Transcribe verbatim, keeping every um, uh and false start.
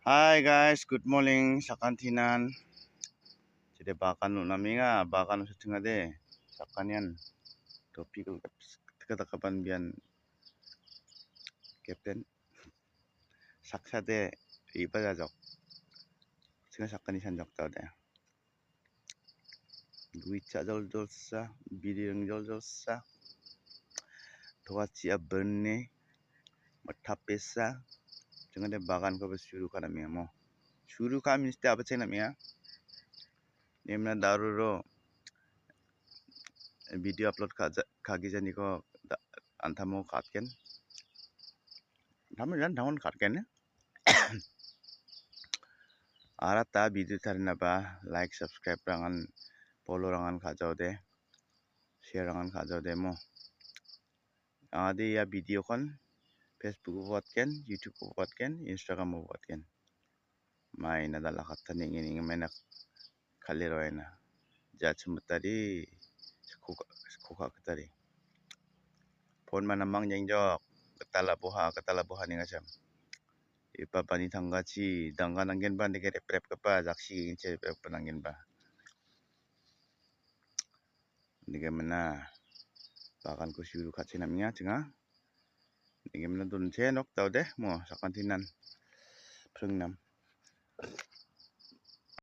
Hi guys, good morning. Sakantinan. Jadi bagan nunamenga, bagan sutingade. Sakanian topi kel-, tika takapan bian Captain. Saksade iba jajok. Singa sakani sanjok tau de. Guicha joljolsa, biring joljolsa, toachi a birni, matapesa, jengade bagan ko suru kana mia mo. Suru ka ministe apa chena mia. Nemna daruro video upload ka, kagi jani ko da, antamo katken. Antamo jan tangon katken. Arata video tarinaba like, subscribe rangan, follow rangan kajaude, share rangan kajaude mo. Angade ia video kon Facebook o watken, YouTube o watken, Instagram o watken. Mai na dala kata ningen ningen mai na kali roena. Jachumutari, skoka, skoka katari. Phone mana mang jengjok, ketala boha, ketala boha ningasam. Ipa pani tanggachi, dangga nanggenba nige rep rep kepa, jaksi inche rep rep nanggenba. Nige mena, bagan ko suru kachi namnya chinga. Nige mena dunche nok tau de, mo sakantinan. Prengnam.